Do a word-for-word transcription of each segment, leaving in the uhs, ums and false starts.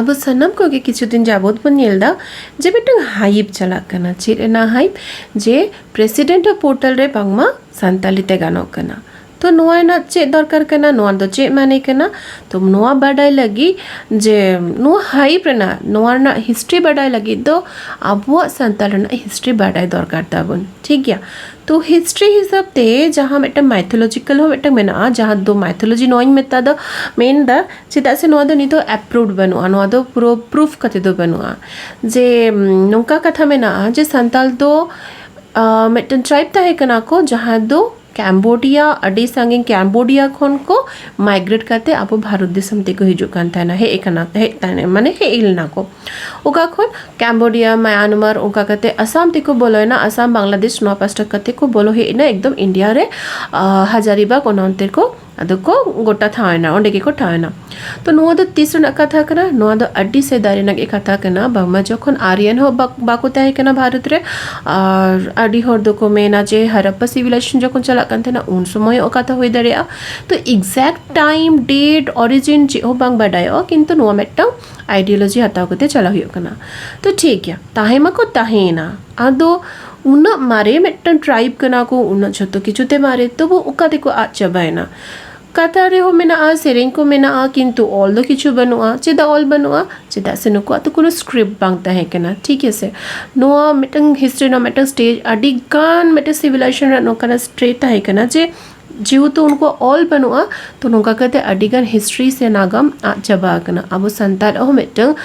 ᱟᱵᱚ ᱥᱟᱱᱟᱢ ᱠᱚᱜᱮ ᱠᱤᱪᱷᱩ ᱫᱤᱱ ᱡᱟᱵᱚᱛ ᱵᱚᱱ ᱧᱮᱞ ᱮᱫᱟ ᱡᱮ ᱢᱤᱫᱴᱟᱝ ᱦᱟᱭᱤᱯ ᱪᱟᱞᱟᱜ ᱠᱟᱱᱟ᱾ ᱪᱮᱫ ᱨᱮᱱᱟᱜ ᱦᱟᱭᱤᱯ? ᱡᱮ ᱯᱨᱮᱥᱤᱰᱮᱱᱴ ᱟᱜ ᱯᱳᱨᱴᱟᱞ ᱨᱮ ᱵᱟᱝᱢᱟ ᱥᱟᱱᱛᱟᱞᱤ ᱛᱮ ᱜᱟᱱᱚᱜ ᱠᱟᱱᱟ᱾ ᱛᱚ ᱱᱚᱣᱟ ᱨᱮᱱᱟᱜ ᱪᱮᱫ ᱫᱚᱨᱠᱟᱨ ᱠᱟᱱᱟ? ᱱᱚᱣᱟ ᱫᱚ ᱪᱮᱫ ᱢᱟᱱᱮ ᱠᱟᱱᱟ? ᱛᱚ ᱱᱚᱣᱟ ᱵᱟᱰᱟᱭ ᱞᱟᱹᱜᱤᱫ, ᱡᱮ ᱱᱚᱣᱟ ᱦᱟᱭᱤᱯ ᱨᱮᱱᱟᱜ, ᱱᱚᱣᱟ ᱨᱮᱱᱟᱜ ᱦᱤᱥᱴᱨᱤ ᱵᱟᱰᱟᱭ ᱞᱟᱹᱜᱤᱫ ᱫᱚ ᱟᱵᱚᱣᱟᱜ ᱥᱟᱱᱛᱟᱲ ᱨᱮᱱᱟᱜ ᱦᱤᱥᱴᱨᱤ ᱵᱟᱰᱟᱭ ᱫᱚᱨᱠᱟᱨ ᱛᱟᱵᱚᱱ, ᱴᱷᱤᱠ ᱜᱮᱭᱟ? ᱛᱚ ᱦᱤᱥᱴᱨᱤ ᱦᱤᱥᱟᱹᱵ ᱛᱮ ᱡᱟᱦᱟᱸ ᱢᱤᱫᱴᱟᱝ ᱢᱟᱭᱛᱷᱳᱞᱚᱡᱤᱠᱟᱞ ᱦᱚᱸ ᱢᱤᱫᱴᱟᱝ ᱢᱮᱱᱟᱜᱼᱟ, ᱡᱟᱦᱟᱸ ᱫᱚ ᱢᱟᱭᱛᱷᱳᱞᱚᱡᱤ ᱱᱚᱣᱟᱧ ᱢᱮᱛᱟ ᱫᱚ, ᱢᱮᱱ ᱫᱟ, ᱪᱮᱫᱟᱜ ᱥᱮ ᱱᱚᱣᱟ ᱫᱚ ᱱᱤᱛᱚᱜ ᱟᱯᱨᱩᱵᱷᱰ ᱵᱟᱹᱱᱩᱜᱼᱟ, ᱱᱚᱣᱟ ᱫᱚ ᱯᱩᱨᱟᱹ ᱯᱨᱩᱯᱷ ᱠᱟᱛᱮ ᱫᱚ ᱵᱟᱹᱱᱩᱜᱼᱟ᱾ ᱡᱮ ᱩᱢ, ᱱᱚᱝᱠᱟ ᱠᱟᱛᱷᱟ ᱢᱮᱱᱟᱜᱼᱟ ᱡᱮ ᱥᱟᱱᱛᱟᱞ ᱫᱚ ᱟᱸ, ᱢᱤᱫᱴᱮᱱ ᱴᱨᱟᱭᱤᱵᱽ ᱛᱟᱦᱮᱸ ᱠᱟᱱᱟ ᱠᱚ, ᱡᱟᱦᱟᱸ ᱫᱚ ᱠᱮᱢᱵᱳᱰᱤᱭᱟ, ᱟᱹᱰᱤ ᱥᱟᱺᱜᱤᱧ ᱠᱮᱢᱵᱳᱰᱤᱭᱟ ᱠᱷᱚᱱ ᱠᱚ ᱢᱟᱭᱜᱨᱮᱴ ᱠᱟᱛᱮ ᱟᱵᱚ ᱵᱷᱟᱨᱚᱛ ᱫᱤᱥᱚᱢ ᱛᱮᱠᱚ ᱦᱤᱡᱩᱜ ᱠᱟᱱ ᱛᱟᱦᱮᱱᱟ, ᱦᱮᱡ ᱠᱟᱱᱟ, ᱦᱮᱡ ᱛᱟᱦᱮᱱᱟ, ᱢᱟᱱᱮ ᱦᱮᱡ ᱞᱮᱱᱟ ᱠᱚ᱾ ᱚᱠᱟ ᱠᱷᱚᱱ? ᱠᱮᱢᱵᱳᱰᱤᱭᱟ, ᱢᱟᱭᱟᱱᱢᱟᱨ, ᱚᱱᱠᱟ ᱠᱟᱛᱮ ᱟᱥᱟᱢ ᱛᱮᱠᱚ ᱵᱚᱞᱚᱭᱮᱱᱟ, ᱟᱥᱟᱢ, ᱵᱟᱝᱞᱟᱫᱮᱥ, ᱱᱚᱣᱟ ᱯᱟᱥᱴᱟ ᱠᱟᱛᱮ ᱠᱚ ᱵᱚᱞᱚ ᱦᱮᱡ ᱮᱱᱟ ᱮᱠᱫᱚᱢ ᱤᱱᱰᱤᱭᱟ ᱨᱮ, ᱟᱸ, ᱦᱟᱡᱟᱨᱤᱵᱟᱜᱽ, ᱚᱱᱟ ᱚᱱᱛᱮ ᱠᱚ ᱟᱫᱚ ᱠᱚ ᱜᱚᱴᱟ ᱴᱷᱟᱶ ᱮᱱᱟ, ᱚᱸᱰᱮ ᱜᱮᱠᱚ ᱴᱷᱟᱶ ᱮᱱᱟ᱾ ᱛᱚ ᱱᱚᱣᱟ ᱫᱚ ᱛᱤᱥ ᱨᱮᱱᱟᱜ ᱠᱟᱛᱷᱟ ᱠᱟᱱᱟ? ᱱᱚᱣᱟ ᱫᱚ ᱟᱹᱰᱤ ᱥᱮᱫᱟᱭ ᱨᱮᱱᱟᱜ ᱜᱮ ᱠᱟᱛᱷᱟ ᱠᱟᱱᱟ, ᱵᱟᱝᱢᱟ ᱡᱚᱠᱷᱚᱱ ᱟᱨᱭᱟᱱ ᱦᱚᱸ ᱵᱟᱠ-, ᱵᱟᱠᱚ ᱛᱟᱦᱮᱸ ᱠᱟᱱᱟ ᱵᱷᱟᱨᱚᱛ ᱨᱮ, ᱟᱨ ᱟᱹᱰᱤ ᱦᱚᱲ ᱫᱚᱠᱚ ᱢᱮᱱᱟ ᱡᱮ ᱦᱟᱨᱟᱯᱯᱟ ᱥᱤᱵᱤᱞᱟᱭᱡᱮᱥᱚᱱ ᱡᱚᱠᱷᱚᱱ ᱪᱟᱞᱟᱜ ᱠᱟᱱ ᱛᱟᱦᱮᱱᱟ, ᱩᱱ ᱥᱚᱢᱚᱭᱚᱜ ᱠᱟᱛᱷᱟ ᱦᱩᱭ ᱫᱟᱲᱮᱭᱟᱜᱼᱟ᱾ ᱛᱚ exact time, date, origin ᱪᱮᱫ ᱦᱚᱸ ᱵᱟᱝ ᱵᱟᱰᱟᱭᱚᱜᱼᱟ, ᱠᱤᱱᱛᱩ ᱱᱚᱣᱟ ᱢᱤᱫᱴᱟᱝ ᱟᱭᱰᱤᱭᱳᱞᱚᱡᱤ ᱦᱟᱛᱟᱣ ᱠᱟᱛᱮ ᱪᱟᱞᱟᱣ ᱦᱩᱭᱩᱜ ᱠᱟᱱᱟ᱾ ᱛᱚ ᱴᱷᱤᱠ ᱜᱮᱭᱟ, ᱛᱟᱦᱮᱸ ᱢᱟᱠᱚ ᱛᱟᱦᱮᱸᱭᱮᱱᱟ, ᱟᱫᱚ ᱩᱱᱟᱹᱜ ᱢᱟᱨᱮ ᱢᱤᱫᱴᱟᱝ ᱴᱨᱟᱭᱤᱵᱽ ᱠᱟᱱᱟ ᱠᱚ, ᱩᱱᱟᱹᱜ ᱡᱷᱚᱛᱚ ᱠᱤᱪᱷᱩ ᱛᱮ ᱢᱟᱨᱮ, ᱛᱚᱵᱩ ᱚᱠᱟ ᱛᱮᱠᱚ ᱟᱫ ᱪᱟᱵᱟᱭᱮᱱᱟ? ᱠᱟᱛᱷᱟ ᱨᱮᱦᱚᱸ ᱢᱮᱱᱟᱜᱼᱟ, ᱥᱮᱨᱮᱧ ᱠᱚ ᱢᱮᱱᱟᱜᱼᱟ, ᱠᱤᱱᱛᱩ ᱚᱞ ᱫᱚ ᱠᱤᱪᱷᱩ ᱵᱟᱹᱱᱩᱜᱼᱟ᱾ ᱪᱮᱫᱟᱜ ᱚᱞ ᱵᱟᱹᱱᱩᱜᱼᱟ? ᱪᱮᱫᱟᱜ ᱥᱮ ᱱᱩᱠᱩᱣᱟᱜ ᱫᱚ ᱠᱳᱱᱳ ᱥᱠᱨᱤᱯᱴ ᱵᱟᱝ ᱛᱟᱦᱮᱸ ᱠᱟᱱᱟ, ᱴᱷᱤᱠ ᱟᱪᱷᱮ? ᱱᱚᱣᱟ ᱢᱤᱫᱴᱟᱝ ᱦᱤᱥᱴᱨᱤ ᱨᱮᱱᱟᱜ ᱢᱤᱫᱴᱟᱝ ᱥᱴᱮᱡᱽ, ᱟᱹᱰᱤ ᱜᱟᱱ ᱢᱤᱫᱴᱟᱝ ᱥᱤᱵᱤᱞᱟᱭᱡᱮᱥᱚᱱ ᱨᱮᱱᱟᱜ ᱱᱚᱝᱠᱟᱱᱟᱜ ᱥᱴᱮᱡᱽ ᱛᱟᱦᱮᱸ ᱠᱟᱱᱟ ᱡᱮ ᱡᱮᱦᱮᱛᱩ ᱩᱱᱠᱩᱣᱟᱜ ᱚᱞ ᱵᱟᱹᱱᱩᱜᱼᱟ, ᱛᱚ ᱱᱚᱝᱠᱟ ᱠᱟᱛᱮ ᱟᱹᱰᱤ ᱜᱟᱱ ᱦᱤᱥᱴᱨᱤ ᱥᱮ ᱱᱟᱜᱟᱢ ᱟᱫ ᱪᱟᱵᱟ ᱟᱠᱟᱱᱟ᱾ ᱟᱵᱚ ᱥᱟᱱᱛᱟᱲ ᱦᱚᱸ ᱢᱤᱫᱴᱟᱝ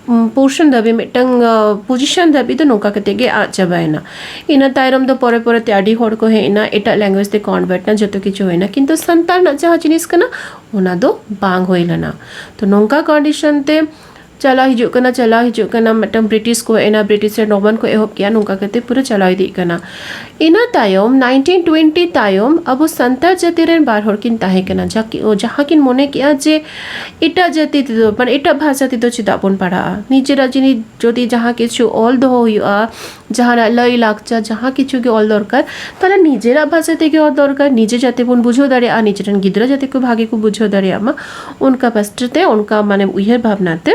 ᱩᱢ, ᱯᱳᱨᱥᱚᱱ ᱫᱷᱟᱹᱵᱤᱡ, ᱢᱤᱫᱴᱟᱝ, ᱟᱸ, ᱯᱚᱡᱤᱥᱚᱱ ᱫᱷᱟᱹᱵᱤᱡ ᱫᱚ ᱱᱚᱝᱠᱟ ᱠᱟᱛᱮ ᱜᱮ ᱟᱫ ᱪᱟᱵᱟᱭᱮᱱᱟ᱾ ᱤᱱᱟᱹ ᱛᱟᱭᱱᱚᱢ ᱫᱚ ᱯᱚᱨᱮ ᱯᱚᱨᱮ ᱛᱮ ᱟᱹᱰᱤ ᱦᱚᱲ ᱠᱚ ᱦᱮᱡ ᱮᱱᱟ, ᱮᱴᱟᱜ ᱞᱮᱝᱜᱩᱭᱮᱡᱽ ᱛᱮ ᱠᱚᱱᱵᱷᱟᱨᱴ ᱮᱱᱟ, ᱡᱚᱛᱚ ᱠᱤᱪᱷᱩ ᱦᱩᱭᱱᱟ, ᱠᱤᱱᱛᱩ ᱥᱟᱱᱛᱟᱲ ᱨᱮᱱᱟᱜ ᱡᱟᱦᱟᱸ ᱡᱤᱱᱤᱥ ᱠᱟᱱᱟ, ᱚᱱᱟ ᱫᱚ ᱵᱟᱝ ᱦᱩᱭ ᱞᱮᱱᱟ᱾ ᱛᱚ ᱱᱚᱝᱠᱟ ᱠᱚᱱᱰᱤᱥᱚᱱ ᱛᱮ ᱪᱟᱞᱟᱣ ᱦᱤᱡᱩᱜ ᱠᱟᱱᱟ, ᱪᱟᱞᱟᱣ ᱦᱤᱡᱩᱜ ᱠᱟᱱᱟ, ᱢᱤᱫᱴᱟᱝ ᱵᱨᱤᱴᱤᱥ ᱠᱚ ᱦᱮᱡ ᱮᱱᱟ, ᱵᱨᱤᱴᱤᱥ ᱨᱮ ᱱᱚᱵᱟᱱ ᱠᱚ ᱮᱦᱚᱵ ᱠᱮᱜᱼᱟ, ᱱᱚᱝᱠᱟ ᱠᱟᱛᱮ ᱯᱩᱨᱟᱹ ᱪᱟᱞᱟᱣ ᱤᱫᱤᱜ ᱠᱟᱱᱟ᱾ ᱤᱱᱟᱹ ᱛᱟᱭᱚᱢ ᱱᱟᱭᱤᱱᱴᱤᱱ ᱴᱩᱭᱮᱱᱴᱤ ᱛᱟᱭᱚᱢ ᱟᱵᱚ ᱥᱟᱱᱛᱟᱲ ᱡᱟᱹᱛᱤ ᱨᱮᱱ ᱵᱟᱨ ᱦᱚᱲ ᱠᱤᱱ ᱛᱟᱦᱮᱸ ᱠᱟᱱᱟ, ᱡᱟᱠᱤ-, ᱡᱟᱦᱟᱸ ᱠᱤᱱ ᱢᱚᱱᱮ ᱠᱮᱜᱼᱟ ᱡᱮ ᱮᱴᱟᱜ ᱡᱟᱹᱛᱤ ᱛᱮᱫᱚ, ᱢᱟᱱᱮ ᱮᱴᱟᱜ ᱵᱷᱟᱥᱟ ᱛᱮᱫᱚ ᱪᱮᱫᱟᱜ ᱵᱚᱱ ᱯᱟᱲᱦᱟᱜᱼᱟ, ᱱᱤᱡᱮᱨᱟᱜ ᱡᱤᱱᱤᱥ ᱡᱩᱫᱤ ᱡᱟᱦᱟᱸ ᱠᱤᱪᱷᱩ ᱚᱞ ᱫᱚᱦᱚ ᱦᱩᱭᱩᱜᱼᱟ, ᱡᱟᱦᱟᱱᱟᱜ ᱞᱟᱹᱭ ᱞᱟᱠᱪᱟᱨ ᱡᱟᱦᱟᱸ ᱠᱤᱪᱷᱩ ᱜᱮ ᱚᱞ ᱫᱚᱨᱠᱟᱨ, ᱛᱟᱦᱚᱞᱮ ᱱᱤᱡᱮᱨᱟᱜ ᱵᱷᱟᱥᱟ ᱛᱮᱜᱮ ᱚᱞ ᱫᱚᱨᱠᱟᱨ, ᱱᱤᱡᱮ ᱡᱟᱛᱮ ᱵᱚᱱ ᱵᱩᱡᱷᱟᱹᱣ ᱫᱟᱲᱮᱭᱟᱜᱼᱟ, ᱱᱤᱡᱮᱨᱮᱱ ᱜᱤᱫᱽᱨᱟᱹ ᱡᱟᱛᱮ ᱠᱚ ᱵᱷᱟᱜᱮ ᱠᱚ ᱵᱩᱡᱷᱟᱹᱣ ᱫᱟᱲᱮᱭᱟᱜ ᱢᱟ, ᱚᱱᱠᱟ ᱯᱟᱥᱴᱟ ᱛᱮ ᱚᱱᱠᱟ ᱢᱟᱱᱮ ᱩᱭᱦᱟᱹᱨ ᱵᱷᱟᱵᱽᱱᱟ ᱛᱮ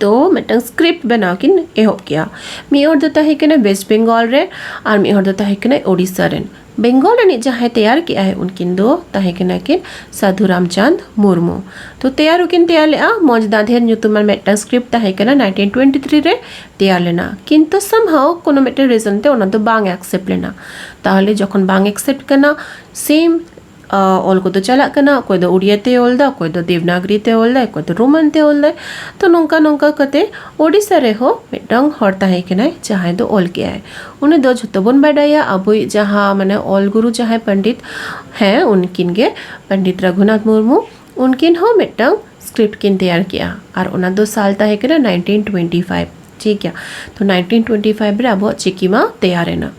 ᱛᱚ ᱢᱤᱫᱴᱟᱝ ᱥᱠᱨᱤᱯᱴ ᱵᱮᱱᱟᱣ ᱠᱤᱱ ᱮᱦᱚᱵ ᱠᱮᱜᱼᱟ᱾ ᱢᱤᱫ ᱦᱚᱲ ᱫᱚ ᱛᱟᱦᱮᱸ ᱠᱟᱱᱟ ᱣᱮᱥᱴ ᱵᱮᱝᱜᱚᱞ ᱨᱮ, ᱟᱨ ᱢᱤᱫ ᱦᱚᱲ ᱫᱚ ᱛᱟᱦᱮᱸ ᱠᱟᱱᱟ ᱳᱰᱤᱥᱟ ᱨᱮᱱ᱾ ᱵᱮᱝᱜᱚᱞ ᱨᱤᱱᱤᱡ ᱡᱟᱦᱟᱸᱭ ᱛᱮᱭᱟᱨ ᱠᱮᱜᱼᱟᱭ, ᱩᱱᱠᱤᱱ ᱫᱚ ᱛᱟᱦᱮᱸ ᱠᱟᱱᱟ ᱠᱤᱱ ᱥᱟᱫᱷᱩ ᱨᱟᱢᱪᱟᱸᱫᱽ ᱢᱩᱨᱢᱩ᱾ ᱛᱚ ᱛᱮᱭᱟᱨ ᱦᱚᱸᱠᱤᱱ ᱛᱮᱭᱟᱨ ᱞᱮᱜᱼᱟ, ᱢᱚᱸᱡᱽ ᱫᱟᱸᱫᱷᱮᱨ ᱧᱩᱛᱩᱢᱟᱱ ᱢᱤᱫᱴᱟᱝ ᱥᱠᱨᱤᱯᱴ ᱛᱟᱦᱮᱸ ᱠᱟᱱᱟ, ᱱᱟᱭᱤᱱᱴᱤᱱ ᱴᱩᱭᱮᱱᱴᱤ ᱛᱷᱨᱤ ᱨᱮ ᱛᱮᱭᱟᱨ ᱞᱮᱱᱟ, ᱠᱤᱱᱛᱩ somehow ᱠᱳᱱᱳ ᱢᱤᱫᱴᱮᱱ ᱨᱤᱡᱚᱱ ᱛᱮ ᱚᱱᱟ ᱫᱚ ᱵᱟᱝ ᱮᱠᱥᱮᱯᱴ ᱞᱮᱱᱟ᱾ ᱛᱟᱦᱚᱞᱮ ᱡᱚᱠᱷᱚᱱ ᱵᱟᱝ ᱮᱠᱥᱮᱯᱴ ᱠᱟᱱᱟ, ᱥᱮᱢ ᱚᱞ ᱠᱚᱫᱚ ᱪᱟᱞᱟᱜ ᱠᱟᱱᱟ, ᱚᱠᱚᱭ ᱫᱚ ᱩᱲᱤᱭᱟ ᱛᱮ ᱚᱞ ᱫᱟ, ᱚᱠᱚᱭ ᱫᱚ ᱫᱮᱵᱽᱱᱟᱜᱽᱨᱤ ᱛᱮ ᱚᱞ ᱫᱟ, ᱚᱠᱚᱭ ᱫᱚ ᱨᱳᱢᱟᱱ ᱛᱮ ᱚᱞ ᱫᱟᱭ᱾ ᱛᱚ ᱱᱚᱝᱠᱟ ᱱᱚᱝᱠᱟ ᱠᱟᱛᱮ ᱳᱰᱤᱥᱟ ᱨᱮᱦᱚᱸ ᱢᱤᱫᱴᱟᱝ ᱦᱚᱲ ᱛᱟᱦᱮᱸ ᱠᱟᱱᱟᱭ ᱡᱟᱦᱟᱸᱭ ᱫᱚ ᱚᱞ ᱠᱮᱜᱼᱟᱭ᱾ ᱩᱱᱤ ᱫᱚ ᱡᱷᱚᱛᱚ ᱵᱚᱱ ᱵᱟᱰᱟᱭᱟ, ᱟᱵᱚᱭᱤᱡ ᱡᱟᱦᱟᱸ ᱢᱟᱱᱮ ᱚᱞ ᱜᱩᱨᱩ ᱡᱟᱦᱟᱸᱭ ᱯᱚᱱᱰᱤᱛ, ᱦᱮᱸ ᱩᱱᱠᱤᱱ ᱜᱮ, ᱯᱚᱱᱰᱤᱛ ᱨᱟᱹᱜᱷᱩᱱᱟᱛᱷ ᱢᱩᱨᱢᱩ, ᱩᱱᱠᱤᱱ ᱦᱚᱸ ᱢᱤᱫᱴᱟᱝ ᱥᱠᱨᱤᱯᱴ ᱠᱤᱱ ᱛᱮᱭᱟᱨ ᱠᱮᱜᱼᱟ᱾ ᱟᱨ ᱚᱱᱟ ᱫᱚ ᱥᱟᱞ ᱛᱟᱦᱮᱸ ᱠᱟᱱᱟ ᱱᱟᱭᱤᱱᱴᱤᱱ ᱴᱩᱭᱮᱱᱴᱤ ᱯᱷᱟᱭᱤᱵᱷ, ᱴᱷᱤᱠ ᱜᱮᱭᱟ᱾ ᱛᱚ ᱱᱟᱭᱤᱱᱴᱤᱱ ᱴᱩᱭᱮᱱᱴᱤ ᱯᱷᱟᱭᱤᱵᱷ ᱨᱮ ᱟᱵᱚᱣᱟᱜ ᱪᱤᱠᱤ ᱢᱟ ᱛᱮᱭᱟᱨ ᱮᱱᱟ᱾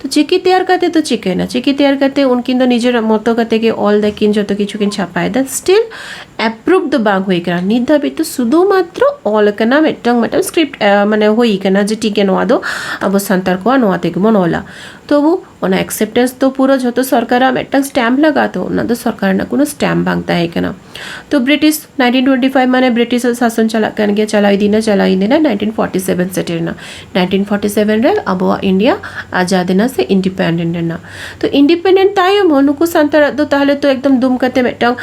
ᱛᱚ ᱪᱤᱠᱤ ᱛᱮᱭᱟᱨ ᱠᱟᱛᱮ ᱫᱚ ᱪᱤᱠᱟᱹᱭᱮᱱᱟ? ᱪᱤᱠᱤ ᱛᱮᱭᱟᱨ ᱠᱟᱛᱮ ᱩᱱᱠᱤᱱ ᱫᱚ ᱱᱤᱡᱮᱨᱟᱜ ᱢᱚᱛᱚ ᱠᱟᱛᱮ ᱜᱮ ᱚᱞ ᱫᱟᱠᱤᱱ, ᱡᱚᱛᱚ ᱠᱤᱪᱷᱩ ᱠᱤᱱ ᱪᱷᱟᱯᱟᱭᱮᱫᱟ, ᱥᱴᱤᱞ ᱮᱯᱨᱩᱵᱷ ᱫᱚ ᱵᱟᱝ ᱦᱩᱭ ᱠᱟᱱᱟ᱾ ᱱᱤᱛ ᱫᱷᱟᱹᱵᱤᱡ ᱫᱚ ᱥᱩᱫᱷᱩ ᱢᱟᱛᱨᱚ ᱚᱞ ᱠᱟᱱᱟ, ᱢᱤᱫᱴᱟᱝ ᱢᱤᱫᱴᱟᱝ ᱥᱠᱨᱤᱯᱴ ᱢᱟᱱᱮ ᱦᱩᱭ ᱠᱟᱱᱟ ᱡᱮ ᱴᱷᱤᱠ ᱜᱮᱭᱟ, ᱱᱚᱣᱟ ᱫᱚ ᱟᱵᱚ ᱥᱟᱱᱛᱟᱲ ᱠᱚᱣᱟᱜ, ᱱᱚᱣᱟ ᱛᱮᱜᱮ ᱵᱚᱱ ᱚᱞᱟ᱾ ᱛᱚᱵᱩ ᱚᱱᱟ ᱮᱠᱥᱮᱯᱴᱮᱱᱥ ᱫᱚ ᱯᱩᱨᱟᱹ ᱡᱷᱚᱛᱚ ᱥᱚᱨᱠᱟᱨᱟᱜ ᱢᱤᱫᱴᱟᱝ ᱥᱴᱮᱢᱯ ᱞᱟᱜᱟᱜᱼᱟ, ᱛᱚ ᱚᱱᱟ ᱫᱚ ᱥᱚᱨᱠᱟᱨ ᱨᱮᱱᱟᱜ ᱠᱳᱱᱳ ᱥᱴᱮᱢᱯ ᱵᱟᱝ ᱛᱟᱦᱮᱸ ᱠᱟᱱᱟ᱾ ᱛᱚ ᱵᱨᱤᱴᱤᱥ ᱱᱟᱭᱤᱱᱴᱤᱱ ᱴᱩᱭᱮᱱᱴᱤ ᱯᱷᱟᱭᱤᱵᱷ ᱢᱟᱱᱮ ᱵᱨᱤᱴᱤᱥ ᱟᱜ ᱥᱟᱥᱚᱱ ᱪᱟᱞᱟᱜ ᱠᱟᱱ ᱜᱮᱭᱟ, ᱪᱟᱞᱟᱣ ᱤᱫᱤᱭᱮᱱᱟ, ᱪᱟᱞᱟᱣ ᱤᱫᱤᱭᱮᱱᱟ, ᱱᱟᱭᱤᱱᱴᱤᱱ ᱯᱷᱚᱨᱴᱤ ᱥᱮᱵᱷᱮᱱ ᱥᱮᱴᱮᱨ ᱮᱱᱟ᱾ ᱱᱟᱭᱤᱱᱴᱤᱱ ᱯᱷᱚᱨᱴᱤ ᱥᱮᱵᱷᱮᱱ ᱨᱮ ᱟᱵᱚᱣᱟᱜ ᱤᱱᱰᱤᱭᱟ ᱟᱡᱟᱫ ᱮᱱᱟ ᱥᱮ ᱤᱱᱰᱤᱯᱮᱱᱰᱮᱱᱴ ᱮᱱᱟ᱾ ᱛᱚ ᱤᱱᱰᱤᱯᱮᱱᱰᱮᱱᱴ ᱛᱟᱭᱚᱢ ᱦᱚᱸ ᱱᱩᱠᱩ ᱥᱟᱱᱛᱟᱲᱟᱜ ᱫᱚ ᱛᱟᱦᱚᱞᱮ ᱛᱚ ᱮᱠᱫᱚᱢ ᱫᱩᱢ ᱠᱟᱛᱮ ᱢᱤᱫᱴᱟᱝ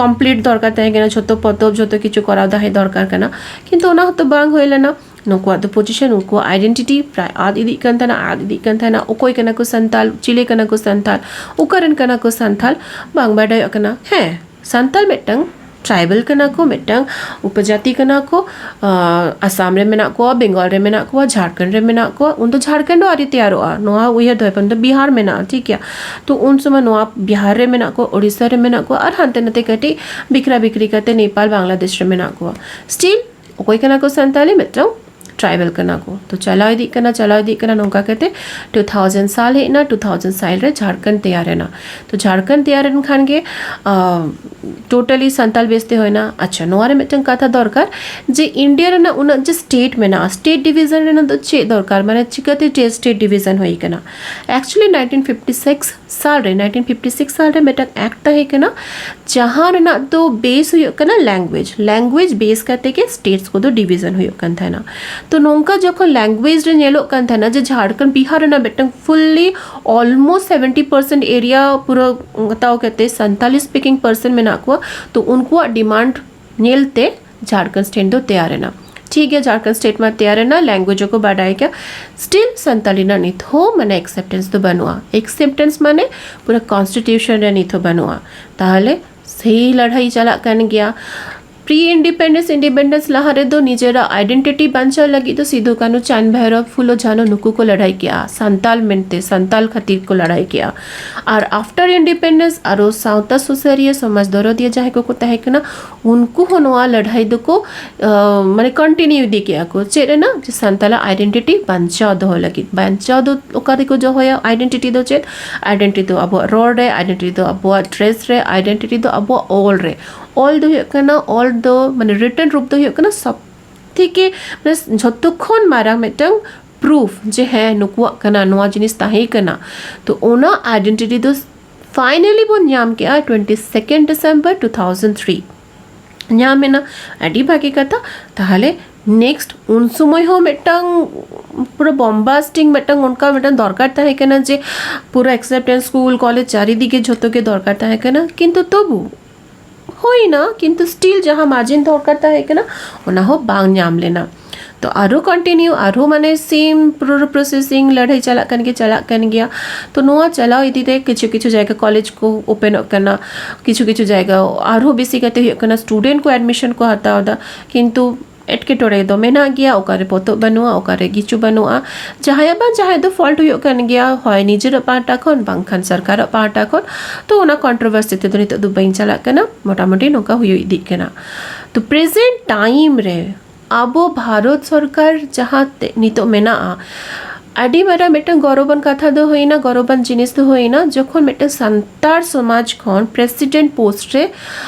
ᱠᱚᱢᱯᱞᱤᱴ ᱫᱚᱨᱠᱟᱨ ᱛᱟᱦᱮᱸ ᱠᱟᱱᱟ, ᱡᱷᱚᱛᱚ ᱯᱚᱛᱚᱵ, ᱡᱷᱚᱛᱚ ᱠᱤᱪᱷᱩ ᱠᱚᱨᱟᱣ ᱛᱟᱦᱮᱸ ᱫᱚᱨᱠᱟᱨ ᱠᱟᱱᱟ, ᱠᱤᱱᱛᱩ ᱚᱱᱟ ᱦᱚᱸᱛᱚ ᱵᱟᱝ ᱦᱩᱭ ᱞᱮᱱᱟ᱾ ᱱᱩᱠᱩᱣᱟᱜ ᱫᱚ ᱯᱚᱡᱤᱥᱚᱱ, ᱩᱱᱠᱩᱣᱟᱜ ᱟᱭᱰᱮᱱᱴᱤᱴᱤ ᱯᱨᱟᱭ ᱟᱫ ᱤᱫᱤᱜ ᱠᱟᱱ ᱛᱟᱦᱮᱱᱟ, ᱟᱫ ᱤᱫᱤᱜ ᱠᱟᱱ ᱛᱟᱦᱮᱱᱟ᱾ ᱚᱠᱚᱭ ᱠᱟᱱᱟ ᱠᱚ ᱥᱟᱱᱛᱟᱞ, ᱪᱤᱞᱤ ᱠᱟᱱᱟ ᱠᱚ ᱥᱟᱱᱛᱟᱞ, ᱚᱠᱟ ᱨᱮᱱ ᱠᱟᱱᱟ ᱠᱚ ᱥᱟᱱᱛᱟᱞ, ᱵᱟᱝ ᱵᱟᱰᱟᱭᱚᱜ ᱠᱟᱱᱟ᱾ ᱦᱮᱸ, ᱥᱟᱱᱛᱟᱞ ᱢᱤᱫᱴᱟᱝ ᱴᱨᱟᱭᱵᱟᱞ ᱠᱟᱱᱟ ᱠᱚ, ᱢᱤᱫᱴᱟᱝ ᱩᱯᱚᱡᱟᱛᱤ ᱠᱟᱱᱟ ᱠᱚ᱾ ᱟᱸ, ᱟᱥᱟᱢ ᱨᱮ ᱢᱮᱱᱟᱜ ᱠᱚᱣᱟ, ᱵᱮᱝᱜᱚᱞ ᱨᱮ ᱢᱮᱱᱟᱜ ᱠᱚᱣᱟ, ᱡᱷᱟᱲᱠᱷᱚᱸᱰ ᱨᱮ ᱢᱮᱱᱟᱜ ᱠᱚᱣᱟ᱾ ᱩᱱᱫᱚ ᱡᱷᱟᱲᱠᱷᱚᱸᱰ ᱦᱚᱸ ᱟᱹᱣᱨᱤ ᱛᱮᱭᱟᱨᱚᱜᱼᱟ, ᱱᱚᱣᱟ ᱩᱭᱦᱟᱹᱨ ᱫᱚᱦᱚᱭ ᱯᱮ, ᱩᱱᱫᱚ ᱵᱤᱦᱟᱨ ᱢᱮᱱᱟᱜᱼᱟ, ᱴᱷᱤᱠ ᱜᱮᱭᱟ᱾ ᱛᱚ ᱩᱱ ᱥᱚᱢᱚᱭ ᱱᱚᱣᱟ ᱵᱤᱦᱟᱨ ᱨᱮ ᱢᱮᱱᱟᱜ ᱠᱚᱣᱟ, ᱳᱰᱤᱥᱟ ᱨᱮ ᱢᱮᱱᱟᱜ ᱠᱚᱣᱟ, ᱟᱨ ᱦᱟᱱᱛᱮ ᱱᱟᱛᱮ ᱠᱟᱹᱴᱤᱡ ᱵᱤᱠᱷᱨᱟ ᱵᱤᱠᱷᱨᱤ ᱠᱟᱛᱮ ᱱᱮᱯᱟᱞ, ᱵᱟᱝᱞᱟᱫᱮᱥ ᱨᱮ ᱢᱮᱱᱟᱜ ᱠᱚᱣᱟ᱾ ᱥᱴᱤᱞ ᱚᱠᱚᱭ ᱠᱟᱱᱟ ᱠᱚ ᱥᱟᱱᱛᱟᱞᱤ? ᱢᱤᱫᱴᱟᱝ ᱴᱨᱟᱭᱵᱟᱞ ᱠᱟᱱᱟ ᱠᱚ᱾ ᱛᱚ ᱪᱟᱞᱟᱣ ᱤᱫᱤᱜ ᱠᱟᱱᱟ, ᱪᱟᱞᱟᱣ ᱤᱫᱤᱜ ᱠᱟᱱᱟ, ᱱᱚᱝᱠᱟ ᱠᱟᱛᱮ ᱴᱩ ᱛᱷᱟᱣᱡᱮᱱᱰ ᱥᱟᱞ ᱦᱮᱡ ᱮᱱᱟ᱾ ᱴᱩ ᱛᱷᱟᱣᱡᱮᱱᱰ ᱥᱟᱞ ᱨᱮ ᱡᱷᱟᱲᱠᱷᱚᱸᱰ ᱛᱮᱭᱟᱨ ᱮᱱᱟ᱾ ᱛᱚ ᱡᱷᱟᱲᱠᱷᱚᱸᱰ ᱛᱮᱭᱟᱨ ᱮᱱ ᱠᱷᱟᱱ ᱜᱮ ᱴᱳᱴᱟᱞᱤ ᱥᱟᱱᱛᱟᱞ ᱵᱮᱥᱛᱮ ᱦᱩᱭᱱᱟ᱾ ᱟᱪᱪᱷᱟ, ᱱᱚᱣᱟ ᱨᱮ ᱢᱤᱫᱴᱟᱝ ᱠᱟᱛᱷᱟ ᱫᱚᱨᱠᱟᱨ ᱡᱮ ᱤᱱᱰᱤᱭᱟ ᱨᱮᱱᱟᱜ ᱩᱱᱟᱹᱜ ᱡᱮ ᱥᱴᱮᱴ ᱢᱮᱱᱟᱜᱼᱟ, ᱥᱴᱮᱴ ᱰᱤᱵᱷᱤᱡᱚᱱ ᱨᱮᱱᱟᱜ ᱫᱚ ᱪᱮᱫ ᱫᱚᱨᱠᱟᱨ, ᱢᱟᱱᱮ ᱪᱤᱠᱟᱹᱛᱮ ᱪᱮᱫ ᱥᱴᱮᱴ ᱰᱤᱵᱷᱤᱡᱚᱱ ᱦᱩᱭ ᱠᱟᱱᱟ? ᱮᱠᱪᱩᱭᱮᱞᱤ ᱱᱟᱭᱤᱱᱴᱤᱱ ᱯᱷᱤᱯᱴᱤ ᱥᱤᱠᱥ ᱥᱟᱞ ᱨᱮ, ᱱᱟᱭᱤᱱᱴᱤᱱ ᱯᱷᱤᱯᱴᱤ ᱥᱤᱠᱥ ᱥᱟᱞ ᱨᱮ ᱢᱤᱫᱴᱟᱝ ᱮᱠᱴ ᱛᱟᱦᱮᱸ ᱠᱟᱱᱟ, ᱡᱟᱦᱟᱸ ᱨᱮᱱᱟᱜ ᱫᱚ ᱵᱮᱥ ᱦᱩᱭᱩᱜ ᱠᱟᱱᱟ ᱞᱮᱝᱜᱩᱭᱮᱡᱽ᱾ ᱞᱮᱝᱜᱩᱭᱮᱡᱽ ᱵᱮᱥ ᱠᱟᱛᱮ ᱜᱮ ᱥᱴᱮᱴᱥ ᱠᱚᱫᱚ ᱰᱤᱵᱷᱤᱡᱚᱱ ᱦᱩᱭᱩᱜ ᱠᱟᱱ ᱛᱟᱦᱮᱱᱟ᱾ ᱛᱚ ᱱᱚᱝᱠᱟ ᱡᱚᱠᱷᱚᱱ ᱞᱮᱝᱜᱩᱭᱮᱡᱽ ᱨᱮ ᱧᱮᱞᱚᱜ ᱠᱟᱱ ᱛᱟᱦᱮᱱᱟ ᱡᱮ ᱡᱷᱟᱲᱠᱷᱚᱸᱰ, ᱵᱤᱦᱟᱨ ᱨᱮᱱᱟᱜ ᱢᱤᱫᱴᱟᱝ ᱯᱷᱩᱞᱞᱤ ᱚᱞᱢᱳᱥᱴ ᱥᱮᱵᱷᱮᱱᱴᱤ ᱯᱟᱨᱥᱮᱱᱴ ᱮᱨᱤᱭᱟ ᱯᱩᱨᱟᱹ ᱦᱟᱛᱟᱣ ᱠᱟᱛᱮ ᱥᱟᱱᱛᱟᱞᱤ ᱥᱯᱤᱠᱤᱝ ᱯᱟᱨᱥᱚᱱ ᱢᱮᱱᱟᱜ ᱠᱚᱣᱟ, ᱛᱚ ᱩᱱᱠᱩᱣᱟᱜ ᱰᱤᱢᱟᱱᱰ ᱧᱮᱞᱛᱮ ᱡᱷᱟᱲᱠᱷᱚᱸᱰ ᱥᱴᱮᱴ ᱫᱚ ᱛᱮᱭᱟᱨ ᱮᱱᱟ᱾ ᱴᱷᱤᱠ ᱜᱮᱭᱟ, ᱡᱷᱟᱲᱠᱷᱚᱸᱰ ᱥᱴᱮᱴ ᱢᱟ ᱛᱮᱭᱟᱨ ᱮᱱᱟ, ᱞᱮᱝᱜᱩᱭᱮᱡᱽ ᱦᱚᱸᱠᱚ ᱵᱟᱰᱟᱭ ᱜᱮᱭᱟ, ᱥᱴᱤᱞ ᱥᱟᱱᱛᱟᱞᱤ ᱨᱮᱱᱟᱜ ᱱᱤᱛ ᱦᱚᱸ ᱢᱟᱱᱮ ᱮᱠᱥᱮᱯᱴᱮᱱᱥ ᱫᱚ ᱵᱟᱹᱱᱩᱜᱼᱟ᱾ ᱮᱠᱥᱮᱯᱴᱮᱱᱥ ᱢᱟᱱᱮ ᱯᱩᱨᱟᱹ ᱠᱚᱱᱥᱴᱤᱴᱤᱭᱩᱥᱚᱱ ᱨᱮ ᱱᱤᱛ ᱦᱚᱸ ᱵᱟᱹᱱᱩᱜᱼᱟ᱾ ᱛᱟᱦᱚᱞᱮ ᱥᱮᱭ ᱞᱟᱹᱲᱦᱟᱹᱭ ᱪᱟᱞᱟᱜ ᱠᱟᱱ ᱜᱮᱭᱟ᱾ ᱯᱨᱤ ᱤᱱᱰᱤᱯᱮᱱᱰᱮᱱᱥ, ᱤᱱᱰᱤᱯᱮᱱᱰᱮᱱᱥ ᱞᱟᱦᱟ ᱨᱮᱫᱚ ᱱᱤᱡᱮᱨᱟᱜ ᱟᱭᱰᱮᱱᱴᱤᱴᱤ ᱵᱟᱧᱪᱟᱣ ᱞᱟᱹᱜᱤᱫ ᱫᱚ ᱥᱤᱫᱩ, ᱠᱟᱹᱱᱩ, ᱪᱟᱸᱫᱽ, ᱵᱷᱟᱭᱨᱚᱵ, ᱯᱷᱩᱞᱳ, ᱡᱷᱟᱱᱳ ᱱᱩᱠᱩ ᱠᱚ ᱞᱟᱹᱲᱦᱟᱹᱭ ᱠᱮᱜᱼᱟ, ᱥᱟᱱᱛᱟᱞ ᱢᱮᱱᱛᱮ, ᱥᱟᱱᱛᱟᱞ ᱠᱷᱟᱹᱛᱤᱨ ᱠᱚ ᱞᱟᱹᱲᱦᱟᱹᱭ ᱠᱮᱜᱼᱟ᱾ ᱟᱨ ᱟᱯᱷᱴᱟᱨ ᱤᱱᱰᱤᱯᱮᱱᱰᱮᱱᱥ ᱟᱨᱚ ᱥᱟᱶᱛᱟ ᱥᱩᱥᱟᱹᱨᱤᱭᱟᱹ, ᱥᱚᱢᱟᱡᱽ ᱫᱚᱨᱚᱫᱤᱭᱟᱹ ᱡᱟᱦᱟᱸᱭ ᱠᱚᱠᱚ ᱛᱟᱦᱮᱸ ᱠᱟᱱᱟ, ᱩᱱᱠᱩ ᱦᱚᱸ ᱱᱚᱣᱟ ᱞᱟᱹᱲᱦᱟᱹᱭ ᱫᱚᱠᱚ ᱟᱸ, ᱢᱟᱱᱮ ᱠᱚᱱᱴᱤᱱᱤᱭᱩ ᱤᱫᱤ ᱠᱮᱜᱼᱟ ᱠᱚ᱾ ᱪᱮᱫ ᱨᱮᱱᱟᱜ? ᱡᱮ ᱥᱟᱱᱛᱟᱞᱟᱜ ᱟᱭᱰᱮᱱᱴᱤᱴᱤ ᱵᱟᱧᱪᱟᱣ ᱫᱚᱦᱚ ᱞᱟᱹᱜᱤᱫ᱾ ᱵᱟᱧᱪᱟᱣ ᱫᱚ ᱚᱠᱟ ᱨᱮᱠᱚ ᱫᱚᱦᱚᱭᱟ? ᱟᱭᱰᱮᱱᱴᱤᱴᱤ ᱫᱚ ᱪᱮᱫ? ᱟᱭᱰᱮᱱᱴᱤᱴᱤ ᱫᱚ ᱟᱵᱚᱣᱟᱜ ᱨᱚᱲ ᱨᱮ, ᱟᱭᱰᱮᱱᱴᱤᱴᱤ ᱫᱚ ᱟᱵᱚᱣᱟᱜ ᱰᱨᱮᱥ ᱨᱮ, ᱟᱭᱰᱮᱱᱴᱤᱴᱤ ᱫᱚ ᱟᱵᱚᱣᱟᱜ ᱚᱞ ᱨᱮ᱾ ᱚᱞ ᱫᱚ ᱦᱩᱭᱩᱜ ᱠᱟᱱᱟ, ᱚᱞ ᱫᱚ ᱢᱟᱱᱮ ᱨᱤᱴᱮᱱ ᱨᱩᱯ ᱫᱚ ᱦᱩᱭᱩᱜ ᱠᱟᱱᱟ ᱥᱚᱵ ᱛᱷᱮᱠᱮ, ᱢᱟᱱᱮ ᱡᱷᱚᱛᱚ ᱠᱷᱚᱱ ᱢᱟᱨᱟᱝ ᱢᱤᱫᱴᱟᱝ ᱯᱨᱩᱯᱷ ᱡᱮ ᱦᱮᱸ ᱱᱩᱠᱩᱣᱟᱜ ᱠᱟᱱᱟ, ᱱᱚᱣᱟ ᱡᱤᱱᱤᱥ ᱛᱟᱦᱮᱸ ᱠᱟᱱᱟ᱾ ᱛᱚ ᱚᱱᱟ ᱟᱭᱰᱮᱱᱴᱤᱴᱤ ᱫᱚ ᱯᱷᱟᱭᱱᱟᱞᱤ ᱵᱚᱱ ᱧᱟᱢ ᱠᱮᱜᱼᱟ twenty second December two thousand three. ᱧᱟᱢ ᱮᱱᱟ, ᱟᱹᱰᱤ ᱵᱷᱟᱹᱜᱤ ᱠᱟᱛᱷᱟ᱾ ᱛᱟᱦᱚᱞᱮ ᱱᱮᱠᱥᱴ ᱩᱱ ᱥᱚᱢᱚᱭ ᱦᱚᱸ ᱢᱤᱫᱴᱟᱝ ᱯᱩᱨᱟᱹ ᱵᱚᱢᱵᱟᱥᱴᱤᱝ ᱢᱤᱫᱴᱟᱝ ᱚᱱᱠᱟ ᱢᱤᱫᱴᱟᱝ ᱫᱚᱨᱠᱟᱨ ᱛᱟᱦᱮᱸ ᱠᱟᱱᱟ ᱡᱮ ᱯᱩᱨᱟᱹ ᱮᱠᱥᱮᱯᱴᱮᱱᱥ, ᱥᱠᱩᱞ, ᱠᱚᱞᱮᱡᱽ, ᱪᱟᱨᱤᱫᱤᱠᱮ ᱡᱷᱚᱛᱚ ᱜᱮ ᱫᱚᱨᱠᱟᱨ ᱛᱟᱦᱮᱸ ᱠᱟᱱᱟ, ᱠᱤᱱᱛᱩ ᱛᱚᱵᱩ ᱦᱩᱭᱱᱟ, ᱠᱤᱱᱛᱩ ᱥᱴᱤᱞ ᱡᱟᱦᱟᱸ ᱢᱟᱨᱡᱤᱱ ᱫᱚᱨᱠᱟᱨ ᱛᱟᱦᱮᱸ ᱠᱟᱱᱟ ᱚᱱᱟ ᱦᱚᱸ ᱵᱟᱝ ᱧᱟᱢ ᱞᱮᱱᱟ᱾ ᱛᱚ ᱟᱨᱦᱚᱸ ᱠᱚᱱᱴᱤᱱᱤᱭᱩ, ᱟᱨᱦᱚᱸ ᱢᱟᱱᱮ ᱥᱮᱢ ᱯᱨᱚᱥᱮᱥᱤᱝ, ᱞᱟᱹᱲᱦᱟᱹᱭ ᱪᱟᱞᱟᱜ ᱠᱟᱱ ᱜᱮᱭᱟ, ᱪᱟᱞᱟᱜ ᱠᱟᱱ ᱜᱮᱭᱟ᱾ ᱛᱚ ᱱᱚᱣᱟ ᱪᱟᱞᱟᱣ ᱤᱫᱤ ᱨᱮ ᱠᱤᱪᱷᱩ ᱠᱤᱪᱷᱩ ᱡᱟᱭᱜᱟ ᱠᱚᱞᱮᱡᱽ ᱠᱚ ᱳᱯᱮᱱᱚᱜ ᱠᱟᱱᱟ, ᱠᱤᱪᱷᱩ ᱠᱤᱪᱷᱩ ᱡᱟᱭᱜᱟ ᱟᱨᱦᱚᱸ ᱵᱮᱥᱤ ᱠᱟᱛᱮ ᱦᱩᱭᱩᱜ ᱠᱟᱱᱟ ᱥᱴᱩᱰᱮᱱᱴ ᱠᱚ ᱮᱰᱢᱤᱥᱚᱱ ᱠᱚ ᱦᱟᱛᱟᱣ ᱮᱫᱟ, ᱠᱤᱱᱛᱩ ᱮᱴᱠᱮᱴᱚᱬᱮ ᱫᱚ ᱢᱮᱱᱟᱜ ᱜᱮᱭᱟ, ᱚᱠᱟᱨᱮ ᱯᱚᱛᱚᱵ ᱵᱟᱹᱱᱩᱜᱼᱟ, ᱚᱠᱟᱨᱮ ᱠᱤᱪᱷᱩ ᱵᱟᱹᱱᱩᱜᱼᱟ, ᱡᱟᱦᱟᱸᱭᱟᱜ ᱵᱟᱝ ᱡᱟᱦᱟᱸᱭ ᱫᱚ ᱯᱷᱚᱞᱴ ᱦᱩᱭᱩᱜ ᱠᱟᱱ ᱜᱮᱭᱟ, ᱦᱚᱭ ᱱᱤᱡᱮᱨᱟᱜ ᱯᱟᱦᱴᱟ ᱠᱷᱚᱱ ᱵᱟᱝᱠᱷᱟᱱ ᱥᱚᱨᱠᱟᱨᱟᱜ ᱯᱟᱦᱴᱟ ᱠᱷᱚᱱ᱾ ᱛᱚ ᱚᱱᱟ ᱠᱚᱱᱴᱨᱳᱵᱷᱟᱨᱥᱤ ᱛᱮᱫᱚ ᱱᱤᱛᱚᱜ ᱫᱚ ᱵᱟᱹᱧ ᱪᱟᱞᱟᱜ ᱠᱟᱱᱟ, ᱢᱚᱴᱟᱢᱩᱴᱤ ᱱᱚᱝᱠᱟ ᱦᱩᱭᱩᱜ ᱤᱫᱤᱜ ᱠᱟᱱᱟ᱾ ᱛᱚ ᱯᱨᱮᱡᱮᱱᱴ ᱴᱟᱭᱤᱢ ᱨᱮ ᱟᱵᱚ ᱵᱷᱟᱨᱚᱛ ᱥᱚᱨᱠᱟᱨ ᱡᱟᱦᱟᱸ ᱛᱮ ᱱᱤᱛᱚᱜ ᱢᱮᱱᱟᱜᱼᱟ, ᱟᱹᱰᱤ ᱢᱟᱨᱟᱝ ᱢᱤᱫᱴᱟᱝ ᱜᱚᱨᱚᱵᱟᱱ ᱠᱟᱛᱷᱟ ᱫᱚ ᱦᱩᱭᱱᱟ, ᱜᱚᱨᱚᱵᱟᱱ ᱡᱤᱱᱤᱥ ᱫᱚ ᱦᱩᱭᱱᱟ, ᱡᱚᱠᱷᱚᱱ ᱢᱤᱫᱴᱟᱝ ᱥᱟᱱᱛᱟᱲ ᱥᱚᱢᱟᱡᱽ ᱠᱷᱚᱱ ᱯᱨᱮᱥᱤᱰᱮᱱᱴ ᱯᱳᱥᱴ ᱨᱮ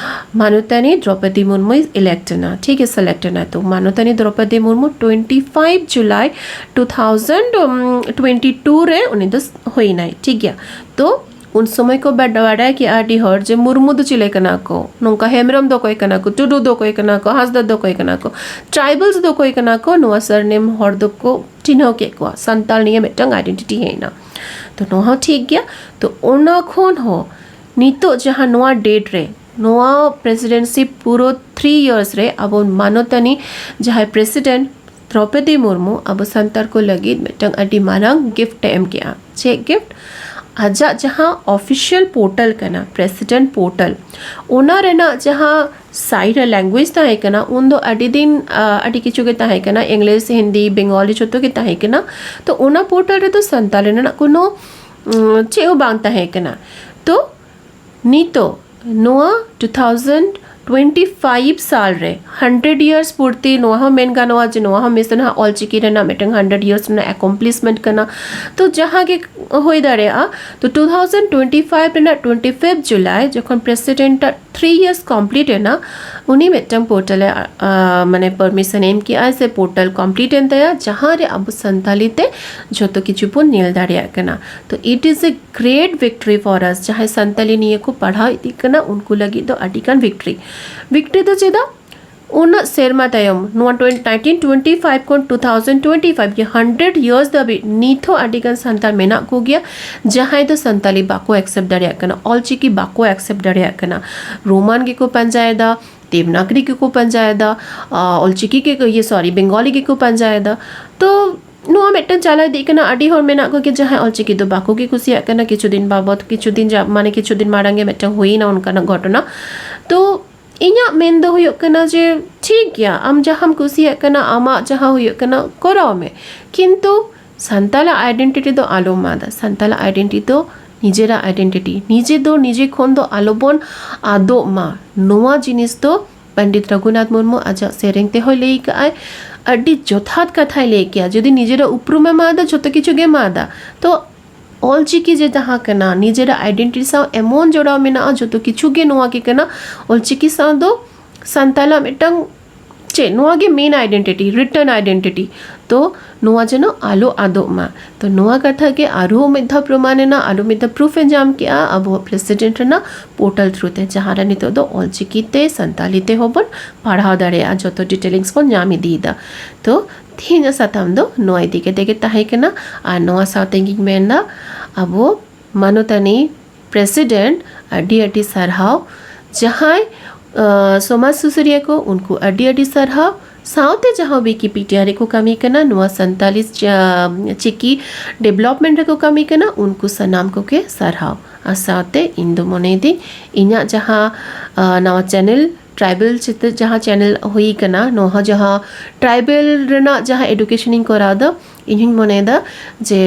ᱢᱟᱱᱚᱛᱟᱱᱤ ᱫᱨᱚᱯᱚᱫᱤ ᱢᱩᱨᱢᱩᱭ ᱤᱞᱮᱠᱴ ᱮᱱᱟ, ᱴᱷᱤᱠ ᱜᱮᱭᱟ, ᱥᱤᱞᱮᱠᱴ ᱮᱱᱟ᱾ ᱛᱚ ᱢᱟᱱᱚᱛᱟᱱᱤ ᱫᱨᱚᱯᱚᱫᱤ ᱢᱩᱨᱢᱩ ᱴᱩᱭᱮᱱᱴᱤ ᱯᱷᱟᱭᱤᱵᱷ ᱡᱩᱞᱟᱭ ᱴᱩ ᱛᱷᱟᱣᱡᱮᱱᱰ ᱴᱩᱭᱮᱱᱴᱤ ᱴᱩ ᱨᱮ ᱩᱱᱤ ᱫᱚ ᱦᱩᱭᱱᱟᱭ, ᱴᱷᱤᱠ ᱜᱮᱭᱟ᱾ ᱛᱚ ᱩᱱ ᱥᱚᱢᱚᱭ ᱠᱚ ᱵᱟ-, ᱵᱟᱰᱟᱭ ᱠᱮᱜᱼᱟ ᱟᱹᱰᱤ ᱦᱚᱲ ᱡᱮ ᱢᱩᱨᱢᱩ ᱫᱚ ᱪᱤᱞᱤ ᱠᱟᱱᱟ ᱠᱚ, ᱱᱚᱝᱠᱟ ᱦᱮᱢᱵᱨᱚᱢ ᱫᱚ ᱚᱠᱚᱭ ᱠᱟᱱᱟ ᱠᱚ, ᱴᱩᱰᱩ ᱫᱚ ᱚᱠᱚᱭ ᱠᱟᱱᱟ ᱠᱚ, ᱦᱟᱸᱥᱫᱟ ᱫᱚ ᱚᱠᱚᱭ ᱠᱟᱱᱟ ᱠᱚ, ᱴᱨᱟᱭᱵᱟᱞᱥ ᱫᱚ ᱚᱠᱚᱭ ᱠᱟᱱᱟ ᱠᱚ, ᱱᱚᱣᱟ ᱥᱟᱨᱱᱮᱢ ᱦᱚᱲ ᱫᱚᱠᱚ ᱪᱤᱱᱦᱟᱹᱣ ᱠᱮᱫ ᱠᱚᱣᱟ, ᱥᱟᱱᱛᱟᱲ ᱱᱤᱭᱮ ᱢᱤᱫᱴᱟᱝ ᱟᱭᱰᱮᱱᱴᱤᱴᱤ ᱦᱮᱡ ᱮᱱᱟ᱾ ᱛᱚ ᱱᱚᱣᱟ ᱦᱚᱸ ᱴᱷᱤᱠ ᱜᱮᱭᱟ᱾ ᱛᱚ ᱚᱱᱟ ᱠᱷᱚᱱ ᱦᱚᱸ ᱱᱤᱛᱚᱜ ᱡᱟᱦᱟᱸ ᱱᱚᱣᱟ ᱰᱮᱴ ᱨᱮ, ᱱᱚᱣᱟ ᱯᱨᱮᱥᱤᱰᱮᱱᱥᱤ ᱯᱩᱨᱟᱹ ᱛᱷᱨᱤ ᱤᱭᱟᱨᱥ ᱨᱮ ᱟᱵᱚ ᱢᱟᱱᱚᱛᱟᱱᱤ ᱡᱟᱦᱟᱸᱭ ᱯᱨᱮᱥᱤᱰᱮᱱᱴ ᱫᱨᱚᱯᱚᱫᱤ ᱢᱩᱨᱢᱩ ᱟᱵᱚ ᱥᱟᱱᱛᱟᱲ ᱠᱚ ᱞᱟᱹᱜᱤᱫ ᱢᱤᱫᱴᱟᱝ ᱟᱹᱰᱤ ᱢᱟᱨᱟᱝ ᱜᱤᱯᱷᱴ ᱮ ᱮᱢ ᱠᱮᱜᱼᱟ᱾ ᱪᱮᱫ ᱜᱤᱯᱷᱴ? ᱟᱡᱟᱜ ᱡᱟᱦᱟᱸ ᱚᱯᱷᱤᱥᱤᱭᱟᱞ ᱯᱳᱨᱴᱟᱞ ᱠᱟᱱᱟ, ᱯᱨᱮᱥᱤᱰᱮᱱᱴ ᱯᱳᱨᱴᱟᱞ, ᱚᱱᱟ ᱨᱮᱱᱟᱜ ᱡᱟᱦᱟᱸ ᱥᱟᱭᱤᱰ ᱨᱮ ᱞᱮᱝᱜᱩᱭᱮᱡᱽ ᱛᱟᱦᱮᱸ ᱠᱟᱱᱟ, ᱩᱱᱫᱚ ᱟᱹᱰᱤ ᱫᱤᱱ, ᱟ, ᱟᱹᱰᱤ ᱠᱤᱪᱷᱩ ᱜᱮ ᱛᱟᱦᱮᱸ ᱠᱟᱱᱟ, ᱤᱝᱞᱤᱥ, ᱦᱤᱱᱫᱤ, ᱵᱮᱝᱜᱚᱞᱤ ᱡᱷᱚᱛᱚ ᱜᱮ ᱛᱟᱦᱮᱸ ᱠᱟᱱᱟ᱾ ᱛᱚ ᱚᱱᱟ ᱯᱳᱨᱴᱟᱞ ᱨᱮᱫᱚ ᱥᱟᱱᱛᱟᱲᱤ ᱨᱮᱱᱟᱜ ᱠᱳᱱᱳ, ᱩᱢ, ᱪᱮᱫ ᱦᱚᱸ ᱵᱟᱝ ᱛᱟᱦᱮᱸ ᱠᱟᱱᱟ᱾ ᱛᱚ ᱱᱤᱛᱚᱜ ᱱᱚᱣᱟ ᱴᱩ ᱛᱷᱟᱣᱡᱮᱱᱰ ᱴᱩᱭᱮᱱᱴᱤ ᱯᱷᱟᱭᱤᱵᱷ ᱥᱟᱞ ᱨᱮ ᱦᱟᱱᱰᱨᱮᱰ ᱤᱭᱟᱨᱥ ᱯᱩᱨᱛᱤ, ᱱᱚᱣᱟ ᱦᱚᱸ ᱢᱮᱱ ᱜᱟᱱᱚᱜᱼᱟ ᱡᱮ ᱱᱚᱣᱟ ᱦᱚᱸ ᱢᱤᱥᱚᱱ ᱦᱟᱸᱜ ᱚᱞᱪᱤᱠᱤ ᱨᱮᱱᱟᱜ ᱢᱤᱫᱴᱟᱝ ᱦᱟᱱᱰᱨᱮᱰ ᱤᱭᱟᱨᱥ ᱨᱮᱱᱟᱜ ᱮᱠᱚᱢᱯᱞᱤᱥᱢᱮᱱᱴ ᱠᱟᱱᱟ᱾ ᱛᱚ ᱡᱟᱦᱟᱸ ᱜᱮ ᱦᱩᱭ ᱫᱟᱲᱮᱭᱟᱜᱼᱟ, ᱛᱚ ᱴᱩ ᱛᱷᱟᱣᱡᱮᱱᱰ ᱴᱩᱭᱮᱱᱴᱤ ᱯᱷᱟᱭᱤᱵᱷ ᱨᱮᱱᱟᱜ ᱴᱩᱭᱮᱱᱴᱤ ᱯᱷᱤᱯᱛᱷ ᱡᱩᱞᱟᱭ ᱡᱚᱠᱷᱚᱱ ᱯᱨᱮᱥᱤᱰᱮᱱᱴ ᱟᱜ ᱛᱷᱨᱤ ᱤᱭᱟᱨᱥ ᱠᱚᱢᱯᱞᱤᱴ ᱮᱱᱟ, ᱩᱱᱤ ᱢᱤᱫᱴᱟᱝ ᱯᱳᱨᱴᱟᱞᱮ, ᱟ, ᱢᱟᱱᱮ ᱯᱟᱨᱢᱤᱥᱚᱱ ᱮᱢ ᱠᱮᱜᱼᱟᱭ ᱥᱮ ᱯᱳᱨᱴᱟᱞ ᱠᱚᱢᱯᱞᱤᱴ ᱮᱱ ᱛᱟᱭᱟ, ᱡᱟᱦᱟᱸ ᱨᱮ ᱟᱵᱚ ᱥᱟᱱᱛᱟᱞᱤ ᱛᱮ ᱡᱷᱚᱛᱚ ᱠᱤᱪᱷᱩ ᱵᱚᱱ ᱧᱮᱞ ᱫᱟᱲᱮᱭᱟᱜ ᱠᱟᱱᱟ᱾ ᱛᱚ it is a great victory for us, ᱡᱟᱦᱟᱸᱭ ᱥᱟᱱᱛᱟᱞᱤ ᱱᱤᱭᱮ ᱠᱚ ᱯᱟᱲᱦᱟᱣ ᱤᱫᱤᱜ ᱠᱟᱱᱟ ᱩᱱᱠᱩ ᱞᱟᱹᱜᱤᱫ ᱫᱚ ᱟᱹᱰᱤ ᱜᱟᱱ ᱵᱷᱤᱠᱴᱨᱤ᱾ ᱵᱷᱤᱠᱴᱨᱤ ᱫᱚ ᱪᱮᱫᱟᱜ? ᱩᱱᱟᱹᱜ ᱥᱮᱨᱢᱟ ᱛᱟᱭᱚᱢ, ᱱᱚᱣᱟ ᱴᱩᱭᱮᱱᱴᱤ, ᱱᱟᱭᱤᱱᱴᱤᱱ ᱴᱩᱭᱮᱱᱴᱤ ᱯᱷᱟᱭᱤᱵᱷ ᱠᱷᱚᱱ ᱴᱩ ᱛᱷᱟᱣᱡᱮᱱᱰ ᱴᱩᱭᱮᱱᱴᱤ ᱯᱷᱟᱭᱤᱵᱷ ᱜᱮ ᱦᱟᱱᱰᱨᱮᱰ ᱤᱭᱟᱨᱥ ᱫᱷᱟᱹᱵᱤᱡ ᱱᱤᱛ ᱦᱚᱸ ᱟᱹᱰᱤ ᱜᱟᱱ ᱥᱟᱱᱛᱟᱲ ᱢᱮᱱᱟᱜ ᱠᱚᱜᱮᱭᱟ ᱡᱟᱦᱟᱸᱭ ᱫᱚ ᱥᱟᱱᱛᱟᱞᱤ ᱵᱟᱠᱚ ᱮᱠᱥᱮᱯᱴ ᱫᱟᱲᱮᱭᱟᱜ ᱠᱟᱱᱟ, ᱚᱞᱪᱤᱠᱤ ᱵᱟᱠᱚ ᱮᱠᱥᱮᱯᱴ ᱫᱟᱲᱮᱭᱟᱜ ᱠᱟᱱᱟ, ᱨᱳᱢᱟᱱ ᱜᱮᱠᱚ ᱯᱟᱸᱡᱟᱭᱮᱫᱟ, ᱫᱮᱵᱽᱱᱟᱜᱽᱨᱤ ᱜᱮᱠᱚ ᱯᱟᱸᱡᱟᱭᱮᱫᱟ, ᱟ, ᱚᱞᱪᱤᱠᱤ ᱜᱮ, ᱤᱭᱟᱹ, ᱥᱚᱨᱤ, ᱵᱮᱝᱜᱚᱞᱤ ᱜᱮᱠᱚ ᱯᱟᱸᱡᱟᱭᱮᱫᱟ᱾ ᱛᱚ ᱱᱚᱣᱟ ᱢᱤᱫᱴᱟᱝ ᱪᱟᱞᱟᱣ ᱤᱫᱤᱜ ᱠᱟᱱᱟ᱾ ᱟᱹᱰᱤ ᱦᱚᱲ ᱢᱮᱱᱟᱜ ᱠᱚᱜᱮ ᱡᱟᱦᱟᱸᱭ ᱚᱞᱪᱤᱠᱤ ᱫᱚ ᱵᱟᱠᱚ ᱜᱮ ᱠᱩᱥᱤᱭᱟᱜ ᱠᱟᱱᱟ᱾ ᱠᱤᱪᱷᱩ ᱫᱤᱱ ᱵᱟᱵᱚᱫ, ᱠᱤᱪᱷᱩ ᱫᱤᱱ ᱡᱟ-, ᱢᱟᱱᱮ ᱠᱤᱪᱷᱩ ᱫᱤᱱ ᱢᱟᱲᱟᱝ ᱜᱮ ᱢᱤᱫᱴᱟᱝ ᱦᱩᱭᱱᱟ ᱚᱱᱠᱟᱱᱟᱜ ᱜᱷᱚᱴᱚᱱᱟ᱾ ᱛᱚ ᱤᱧᱟᱹᱜ ᱢᱮᱱ ᱫᱚ ᱦᱩᱭᱩᱜ ᱠᱟᱱᱟ ᱡᱮ ᱴᱷᱤᱠ ᱜᱮᱭᱟ, ᱟᱢ ᱡᱟᱦᱟᱸᱢ ᱠᱩᱥᱤᱭᱟᱜ ᱠᱟᱱᱟ, ᱟᱢᱟᱜ ᱡᱟᱦᱟᱸ ᱦᱩᱭᱩᱜ ᱠᱟᱱᱟ, ᱠᱚᱨᱟᱣ ᱢᱮ, ᱠᱤᱱᱛᱩ ᱥᱟᱱᱛᱟᱲᱟᱜ ᱟᱭᱰᱮᱱᱴᱤᱴᱤ ᱫᱚ ᱟᱞᱚᱢ ᱟᱫᱟ᱾ ᱥᱟᱱᱛᱟᱲᱟᱜ ᱟᱭᱰᱮᱱᱴᱤᱴᱤ ᱫᱚ ᱱᱤᱡᱮᱨᱟᱜ ᱟᱭᱰᱮᱱᱴᱤᱴᱤ, ᱱᱤᱡᱮ ᱫᱚ ᱱᱤᱡᱮ ᱠᱷᱚᱱ ᱫᱚ ᱟᱞᱚᱵᱚᱱ ᱟᱫᱚᱜ ᱢᱟ, ᱱᱚᱣᱟ ᱡᱤᱱᱤᱥ ᱫᱚ ᱯᱚᱱᱰᱤᱛ ᱨᱚᱜᱷᱩᱱᱟᱛᱷ ᱢᱩᱨᱢᱩ ᱟᱡᱟᱜ ᱥᱮᱨᱮᱧ ᱛᱮᱦᱚᱸᱭ ᱞᱟᱹᱭ ᱠᱟᱜᱼᱟᱭ, ᱟᱹᱰᱤ ᱡᱚᱛᱷᱟᱛ ᱠᱟᱛᱷᱟᱭ ᱞᱟᱹᱭ ᱠᱮᱜᱼᱟ᱾ ᱡᱩᱫᱤ ᱱᱤᱡᱮᱨᱟᱜ ᱩᱯᱨᱩᱢ ᱮᱢ ᱟᱫᱟ, ᱡᱷᱚᱛᱚ ᱠᱤᱪᱷᱩ ᱜᱮᱢ ᱟᱫᱟ᱾ ᱛᱚ ᱚᱞᱪᱤᱠᱤ ᱡᱮ ᱡᱟᱦᱟᱸ ᱠᱟᱱᱟ, ᱱᱤᱡᱮᱨᱟᱜ ᱟᱭᱰᱮᱱᱴᱤᱴᱤ ᱥᱟᱶ ᱮᱢᱚᱱ ᱡᱚᱲᱟᱣ ᱢᱮᱱᱟᱜᱼᱟ, ᱡᱷᱚᱛᱚ ᱠᱤᱪᱷᱩ ᱜᱮ ᱱᱚᱣᱟ ᱜᱮ ᱠᱟᱱᱟ᱾ ᱚᱞᱪᱤᱠᱤ ᱥᱟᱶ ᱫᱚ ᱥᱟᱱᱛᱟᱞᱟᱜ ᱢᱤᱫᱴᱟᱝ ᱪᱮᱫ, ᱱᱚᱣᱟ ᱜᱮ ᱢᱮᱱ ᱟᱭᱰᱮᱱᱴᱤᱴᱤ, ᱨᱤᱴᱟᱨᱱ ᱟᱭᱰᱮᱱᱴᱤᱴᱤ᱾ ᱛᱚ ᱱᱚᱣᱟ ᱡᱮᱱᱚ ᱟᱞᱚ ᱟᱫᱚᱜ ᱢᱟ᱾ ᱛᱚ ᱱᱚᱣᱟ ᱠᱟᱛᱷᱟ ᱜᱮ ᱟᱨᱦᱚᱸ ᱢᱤᱫ ᱫᱷᱟᱣ ᱯᱨᱚᱢᱟᱱ ᱮᱱᱟ, ᱟᱨᱦᱚᱸ ᱢᱤᱫ ᱫᱷᱟᱣ ᱯᱨᱩᱯᱷ ᱮ ᱧᱟᱢ ᱠᱮᱜᱼᱟ ᱟᱵᱚᱣᱟᱜ ᱯᱨᱮᱥᱤᱰᱮᱱᱴ ᱨᱮᱱᱟᱜ ᱯᱳᱨᱴᱟᱞ ᱛᱷᱨᱩ ᱛᱮ, ᱡᱟᱦᱟᱸ ᱨᱮ ᱱᱤᱛᱚᱜ ᱫᱚ ᱚᱞᱪᱤᱠᱤ ᱛᱮ ᱥᱟᱱᱛᱟᱞᱤ ᱛᱮᱦᱚᱸ ᱵᱚᱱ ᱯᱟᱲᱦᱟᱣ ᱫᱟᱲᱮᱭᱟᱜᱼᱟ, ᱡᱚᱛᱚ ᱰᱤᱴᱮᱞᱤᱝᱥ ᱵᱚᱱ ᱧᱟᱢ ᱤᱫᱤᱭᱮᱫᱟ᱾ ᱛᱚ ᱛᱮᱦᱮᱧᱟᱜ ᱥᱟᱛᱟᱢ ᱫᱚ ᱱᱚᱣᱟ ᱤᱫᱤ ᱠᱟᱛᱮ ᱜᱮ ᱛᱟᱦᱮᱸ ᱠᱟᱱᱟ᱾ ᱟᱨ ᱱᱚᱣᱟ ᱥᱟᱶᱛᱮ ᱤᱧ ᱢᱮᱱᱫᱟ, ᱟᱵᱚ ᱢᱟᱱᱚᱛᱟᱱᱤ ᱯᱨᱮᱥᱤᱰᱮᱱᱴ ᱟᱹᱰᱤ ᱟᱹᱰᱤ ᱥᱟᱨᱦᱟᱣ, ᱡᱟᱦᱟᱸᱭ ᱟᱸ, ᱥᱚᱢᱟᱡᱽ ᱥᱩᱥᱟᱹᱨᱤᱭᱟᱹ ᱠᱚ, ᱩᱱᱠᱩ ᱟᱹᱰᱤ ᱟᱹᱰᱤ ᱥᱟᱨᱦᱟᱣ᱾ ᱥᱟᱶᱛᱮ ᱡᱟᱦᱟᱸ ᱣᱤᱠᱤᱯᱤᱰᱤᱭᱟ ᱨᱮᱠᱚ ᱠᱟᱹᱢᱤ ᱠᱟᱱᱟ, ᱱᱚᱣᱟ ᱥᱟᱱᱛᱟᱞᱤ ᱪᱟ-, ᱪᱤᱠᱤ ᱰᱮᱵᱷᱞᱚᱯᱢᱮᱱᱴ ᱨᱮᱠᱚ ᱠᱟᱹᱢᱤ ᱠᱟᱱᱟ, ᱩᱱᱠᱩ ᱥᱟᱱᱟᱢ ᱠᱚᱜᱮ ᱥᱟᱨᱦᱟᱣ᱾ ᱟᱨ ᱥᱟᱶᱛᱮ ᱤᱧ ᱫᱚ ᱢᱚᱱᱮᱭᱮᱫᱟᱹᱧ, ᱤᱧᱟᱹᱜ ᱡᱟᱦᱟᱸ ᱟᱸ, ᱱᱟᱣᱟ ᱪᱮᱱᱮᱞ ᱴᱨᱟᱭᱵᱮᱞ ᱪᱤᱛᱟᱹ ᱡᱟᱦᱟᱸ ᱪᱮᱱᱮᱞ ᱦᱩᱭ ᱠᱟᱱᱟ, ᱱᱚᱣᱟ ᱦᱚᱸ ᱡᱟᱦᱟᱸ ᱴᱨᱟᱭᱵᱮᱞ ᱨᱮᱱᱟᱜ ᱡᱟᱦᱟᱸ ᱮᱰᱩᱠᱮᱥᱚᱱ ᱤᱧ ᱠᱚᱨᱟᱣ ᱮᱫᱟ, ᱤᱧ ᱦᱚᱸᱧ ᱢᱚᱱᱮᱭᱮᱫᱟ ᱡᱮ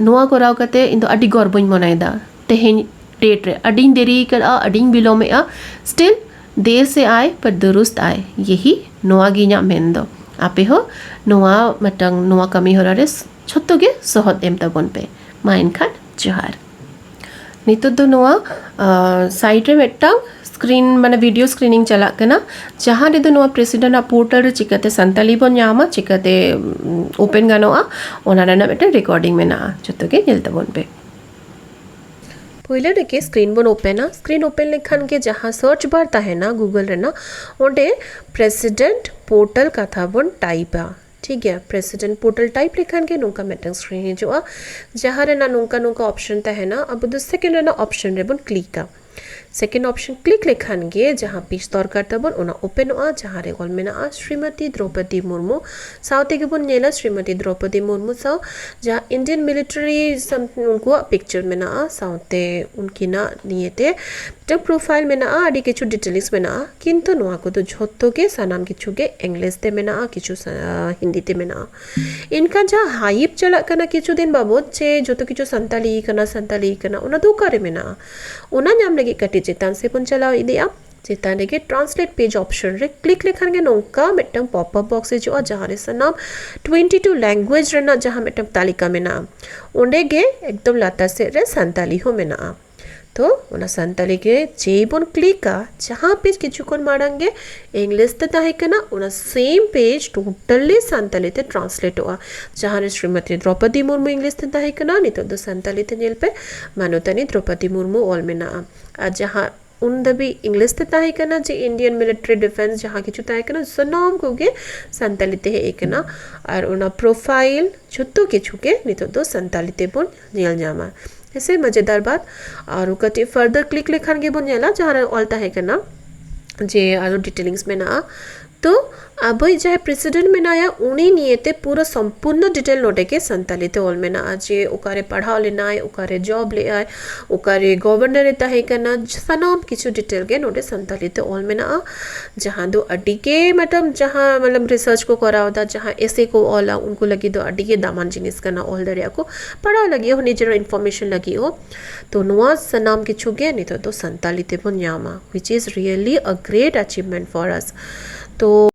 ᱱᱚᱣᱟ ᱠᱚᱨᱟᱣ ᱠᱟᱛᱮ ᱤᱧ ᱫᱚ ᱟᱹᱰᱤ ᱜᱚᱨᱵᱚᱧ ᱢᱚᱱᱮᱭᱮᱫᱟ᱾ ᱛᱮᱦᱮᱧ ᱰᱮᱴ ᱨᱮ ᱟᱹᱰᱤᱧ ᱫᱮᱨᱤ ᱠᱟᱜᱼᱟ, ᱟᱹᱰᱤᱧ ᱵᱤᱞᱚᱢᱮᱜᱼᱟ, ᱥᱴᱤᱞ ᱫᱮᱨ ᱥᱮ ᱟᱭ ᱯᱟᱨ ᱫᱩᱨᱩᱥᱛ ᱟᱭ, ᱭᱮᱦᱤ ᱱᱚᱣᱟ ᱜᱮ ᱤᱧᱟᱹᱜ ᱢᱮᱱ ᱫᱚ᱾ ᱟᱯᱮ ᱦᱚᱸ ᱱᱚᱣᱟ ᱢᱤᱫᱴᱟᱝ ᱱᱚᱣᱟ ᱠᱟᱹᱢᱤ ᱦᱚᱨᱟ ᱨᱮ ᱡᱷᱚᱛᱚ ᱜᱮ ᱥᱚᱦᱚᱫ ᱮᱢ ᱛᱟᱵᱚᱱ ᱯᱮ᱾ ᱢᱟ ᱮᱱᱠᱷᱟᱱ ᱡᱚᱦᱟᱨ᱾ ᱱᱤᱛᱚᱜ ᱫᱚ ᱱᱚᱣᱟ ᱥᱟᱭᱤᱰ ᱨᱮ ᱢᱤᱫᱴᱟᱝ ᱥᱠᱨᱤᱱ, ᱢᱟᱱᱮ ᱵᱷᱤᱰᱤᱭᱳ ᱥᱠᱨᱤᱱᱤᱝ ᱪᱟᱞᱟᱜ ᱠᱟᱱᱟ, ᱡᱟᱦᱟᱸ ᱨᱮᱫᱚ ᱱᱚᱣᱟ ᱯᱨᱮᱥᱤᱰᱮᱱᱴ ᱟᱜ ᱯᱳᱨᱴᱟᱞ ᱨᱮ ᱪᱤᱠᱟᱹᱛᱮ ᱥᱟᱱᱛᱟᱞᱤ ᱵᱚᱱ ᱧᱟᱢᱟ, ᱪᱤᱠᱟᱹᱛᱮ ᱳᱯᱮᱱ ᱜᱟᱱᱚᱜᱼᱟ, ᱚᱱᱟ ᱨᱮᱱᱟᱜ ᱢᱤᱫᱴᱟᱝ ᱨᱮᱠᱚᱨᱰᱤᱝ ᱢᱮᱱᱟᱜᱼᱟ᱾ ᱡᱚᱛᱚ ᱜᱮ ᱧᱮᱞ ᱛᱟᱵᱚᱱ ᱯᱮ᱾ ᱯᱳᱭᱞᱳ ᱨᱮᱜᱮ ᱥᱠᱨᱤᱱ ᱵᱚᱱ ᱳᱯᱮᱱᱟ᱾ ᱥᱠᱨᱤᱱ ᱳᱯᱮᱱ ᱞᱮᱠᱷᱟᱱ ᱜᱮ ᱡᱟᱦᱟᱸ ᱥᱟᱨᱪ ᱵᱟᱨ ᱛᱟᱦᱮᱱᱟ ᱜᱩᱜᱚᱞ ᱨᱮᱱᱟᱜ, ᱚᱸᱰᱮ ᱯᱨᱮᱥᱤᱰᱮᱱᱴ ᱯᱳᱨᱴᱟᱞ ᱠᱟᱛᱷᱟ ᱵᱚᱱ ᱴᱟᱭᱤᱯᱟ᱾ ᱴᱷᱤᱠ ᱜᱮᱭᱟ, ᱯᱨᱮᱥᱤᱰᱮᱱᱴ ᱯᱳᱨᱴᱟᱞ ᱴᱟᱭᱤᱯ ᱞᱮᱠᱷᱟᱱ ᱜᱮ ᱱᱚᱝᱠᱟ ᱢᱤᱫᱴᱟᱝ ᱥᱠᱨᱤᱱ ᱦᱤᱡᱩᱜᱼᱟ, ᱡᱟᱦᱟᱸ ᱨᱮᱱᱟᱜ ᱱᱚᱝᱠᱟ ᱱᱚᱝᱠᱟ ᱚᱯᱥᱚᱱ ᱛᱟᱦᱮᱱᱟ᱾ ᱟᱵᱚ ᱫᱚ ᱥᱮᱠᱮᱱᱰ ᱨᱮᱱᱟᱜ ᱚᱯᱥᱚᱱ ᱨᱮᱵᱚᱱ ᱠᱞᱤᱠᱟ᱾ ᱥᱮᱠᱮᱱᱰ ᱚᱯᱥᱚᱱ ᱠᱞᱤᱠ ᱞᱮᱠᱷᱟᱱ ᱜᱮ ᱡᱟᱦᱟᱸ ᱯᱮᱡᱽ ᱫᱚᱨᱠᱟᱨ ᱛᱟᱵᱚᱱ, ᱚᱱᱟ ᱳᱯᱮᱱᱚᱜᱼᱟ, ᱡᱟᱦᱟᱸ ᱨᱮ ᱚᱞ ᱢᱮᱱᱟᱜᱼᱟ ᱥᱨᱤᱢᱚᱛᱤ ᱫᱨᱚᱣᱯᱚᱫᱤ ᱢᱩᱨᱢᱩ᱾ ᱥᱟᱶ ᱛᱮᱜᱮ ᱵᱚᱱ ᱧᱮᱞᱟ ᱥᱨᱤᱢᱚᱛᱤ ᱫᱨᱚᱣᱯᱚᱫᱤ ᱢᱩᱨᱢᱩ ᱥᱟᱶ ᱡᱟᱦᱟᱸ ᱤᱱᱰᱤᱭᱟᱱ ᱢᱤᱞᱤᱴᱟᱨᱤ ᱥᱟᱢ-, ᱩᱱᱠᱩᱣᱟᱜ ᱯᱤᱠᱪᱟᱨ ᱢᱮᱱᱟᱜᱼᱟ, ᱥᱟᱶᱛᱮ ᱩᱱᱠᱤᱱᱟᱜ ᱱᱤᱭᱮᱛᱮ ᱢᱤᱫᱴᱟᱝ ᱯᱨᱚᱯᱷᱟᱭᱤᱞ ᱢᱮᱱᱟᱜᱼᱟ, ᱟᱹᱰᱤ ᱠᱤᱪᱷᱩ ᱰᱤᱴᱮᱞᱥ ᱢᱮᱱᱟᱜᱼᱟ, ᱠᱤᱱᱛᱩ ᱱᱚᱣᱟ ᱠᱚᱫᱚ ᱡᱷᱚᱛᱚ ᱜᱮ, ᱥᱟᱱᱟᱢ ᱠᱤᱪᱷᱩ ᱜᱮ ᱤᱝᱞᱤᱥ ᱛᱮ ᱢᱮᱱᱟᱜᱼᱟ, ᱠᱤᱪᱷᱩ ᱥᱟ-, ᱦᱤᱱᱫᱤ ᱛᱮ ᱢᱮᱱᱟᱜᱼᱟ᱾ ᱮᱱᱠᱷᱟᱱ ᱡᱟᱦᱟᱸ ᱦᱟᱭᱤᱯ ᱪᱟᱞᱟᱜ ᱠᱟᱱᱟ ᱠᱤᱪᱷᱩ ᱫᱤᱱ ᱵᱟᱵᱚᱫ, ᱡᱮ ᱡᱚᱛᱚ ᱠᱤᱪᱷᱩ ᱥᱟᱱᱛᱟᱞᱤ ᱠᱟᱱᱟ, ᱥᱟᱱᱛᱟᱞᱤ ᱠᱟᱱᱟ, ᱚᱱᱟ ᱫᱚ ᱚᱠᱟᱨᱮ ᱢᱮᱱᱟᱜᱼᱟ? ᱚᱱᱟ ᱧᱟᱢ ᱞᱟᱹᱜᱤᱫ ᱠᱟᱹᱴᱤᱡ ᱪᱮᱛᱟᱱ ᱥᱮᱫ ᱵᱚᱱ ᱪᱟᱞᱟᱣ ᱤᱫᱤᱜᱼᱟ᱾ ᱪᱮᱛᱟᱱ ᱨᱮᱜᱮ translate page option ᱨᱮ click ᱞᱮᱠᱷᱟᱱ ᱜᱮ ᱱᱚᱝᱠᱟ ᱢᱤᱫᱴᱟᱝ pop up box ᱦᱤᱡᱩᱜᱼᱟ, ᱡᱟᱦᱟᱸ ᱨᱮ ᱥᱟᱱᱟᱢ twenty two language ᱨᱮᱱᱟᱜ ᱡᱟᱦᱟᱸ ᱢᱤᱫᱴᱟᱝ ᱛᱟᱹᱞᱤᱠᱟ ᱢᱮᱱᱟᱜᱼᱟ, ᱚᱸᱰᱮ ᱜᱮ ᱮᱠᱫᱚᱢ ᱞᱟᱛᱟᱨ ᱥᱮᱫ ᱨᱮ ᱥᱟᱱᱛᱟᱞᱤ ᱦᱚᱸ ᱢᱮᱱᱟᱜᱼᱟ᱾ ᱛᱚ ᱚᱱᱟ ᱥᱟᱱᱛᱟᱞᱤ ᱜᱮ ᱡᱮᱭ ᱵᱚᱱ clickᱟ, ᱡᱟᱦᱟᱸ page ᱠᱤᱪᱷᱩ ᱠᱷᱚᱱ ᱢᱟᱲᱟᱝ ᱜᱮ English ᱛᱮ ᱛᱟᱦᱮᱸ ᱠᱟᱱᱟ, ᱚᱱᱟ same page totally ᱥᱟᱱᱛᱟᱞᱤ ᱛᱮ translateᱚᱜᱼᱟ᱾ ᱡᱟᱦᱟᱸ ᱨᱮ ᱥᱨᱤᱢᱚᱛᱤ ᱫᱨᱚᱯᱚᱫᱤ ᱢᱩᱨᱢᱩ English ᱛᱮ ᱛᱟᱦᱮᱸ ᱠᱟᱱᱟ, ᱱᱤᱛᱚᱜ ᱫᱚ ᱥᱟᱱᱛᱟᱞᱤ ᱛᱮ ᱧᱮᱞ ᱯᱮ, ᱢᱟᱱᱚᱛᱟᱱᱤ ᱫᱨᱚᱯᱚᱫᱤ ᱢᱩᱨᱢᱩ ᱚᱞ ᱢᱮᱱᱟᱜᱼᱟ᱾ ᱟᱨ ᱡᱟᱦᱟᱸ ᱩᱱ ᱫᱷᱟᱹᱵᱤᱡ English ᱛᱮ ᱛᱟᱦᱮᱸ ᱠᱟᱱᱟ ᱡᱮ Indian military defence ᱡᱟᱦᱟᱸ ᱠᱤᱪᱷᱩ ᱛᱟᱦᱮᱸ ᱠᱟᱱᱟ, ᱥᱟᱱᱟᱢ ᱠᱚᱜᱮ ᱥᱟᱱᱛᱟᱞᱤ ᱛᱮ ᱦᱮᱡ ᱟᱠᱟᱱᱟ᱾ ᱟᱨ ᱚᱱᱟ profile ᱡᱷᱚᱛᱚ ᱠᱤᱪᱷᱩ ᱜᱮ ᱱᱤᱛᱚᱜ ᱫᱚ ᱥᱟᱱᱛᱟᱞᱤ ᱛᱮᱵᱚᱱ ᱧᱮᱞ ᱧᱟᱢᱟ᱾ ᱦᱮᱸᱥᱮ, ᱢᱟᱡᱮᱫᱟᱨ ᱵᱟᱛ᱾ ᱟᱨ ᱠᱟᱹᱴᱤᱡ further click ᱞᱮᱠᱷᱟᱱ ᱜᱮᱵᱚᱱ ᱧᱮᱞᱟ ᱡᱟᱦᱟᱸ ᱨᱮ ᱚᱞ ᱛᱟᱦᱮᱸ ᱠᱟᱱᱟ ᱡᱮ ᱟᱨᱚ detailings ᱢᱮᱱᱟᱜᱼᱟ᱾ ᱛᱚ ᱟᱵᱚᱭᱤᱡ ᱡᱟᱦᱟᱸᱭ president ᱢᱮᱱᱟᱭᱟ, ᱩᱱᱤ ᱱᱤᱭᱮᱛᱮ ᱯᱩᱨᱟᱹ ᱥᱚᱢᱯᱩᱨᱱᱚ detail ᱱᱚᱰᱮ ᱜᱮ ᱥᱟᱱᱛᱟᱞᱤ ᱛᱮ ᱚᱞ ᱢᱮᱱᱟᱜᱼᱟ, ᱡᱮ ᱚᱠᱟᱨᱮ ᱯᱟᱲᱦᱟᱣ ᱞᱮᱱᱟᱭ, ᱚᱠᱟᱨᱮ job ᱞᱮᱜᱼᱟᱭ, ᱚᱠᱟᱨᱮ governor ᱮ ᱛᱟᱦᱮᱸ ᱠᱟᱱᱟ, ᱥᱟᱱᱟᱢ ᱠᱤᱪᱷᱩ detail ᱜᱮ ᱱᱚᱰᱮ ᱥᱟᱱᱛᱟᱞᱤ ᱛᱮ ᱚᱞ ᱢᱮᱱᱟᱜᱼᱟ᱾ ᱡᱟᱦᱟᱸ ᱫᱚ ᱟᱹᱰᱤ ᱜᱮ ᱢᱚᱛᱞᱚᱵ ᱡᱟᱦᱟᱸ ᱢᱚᱛᱞᱚᱵ research ᱠᱚ ᱠᱚᱨᱟᱣ ᱮᱫᱟ, ᱡᱟᱦᱟᱸ essay ᱠᱚ ᱚᱞᱟ, ᱩᱱᱠᱩ ᱞᱟᱹᱜᱤᱫ ᱫᱚ ᱟᱹᱰᱤ ᱜᱮ ᱫᱟᱢᱟᱱ ᱡᱤᱱᱤᱥ ᱠᱟᱱᱟ, ᱚᱞ ᱫᱟᱲᱮᱭᱟᱜᱼᱟ ᱠᱚ, ᱯᱟᱲᱦᱟᱣ ᱞᱟᱹᱜᱤᱫ ᱦᱚᱸ ᱱᱤᱡᱮᱨᱟᱜ information ᱞᱟᱹᱜᱤᱫ ᱦᱚᱸ᱾ ᱛᱚ ᱱᱚᱣᱟ ᱥᱟᱱᱟᱢ ᱠᱤᱪᱷᱩ ᱜᱮ ᱱᱤᱛᱚᱜ ᱫᱚ ᱥᱟᱱᱛᱟᱞᱤ ᱛᱮᱵᱚᱱ ᱧᱟᱢᱟ, which is really a great achievement for us᱾ ᱛᱚ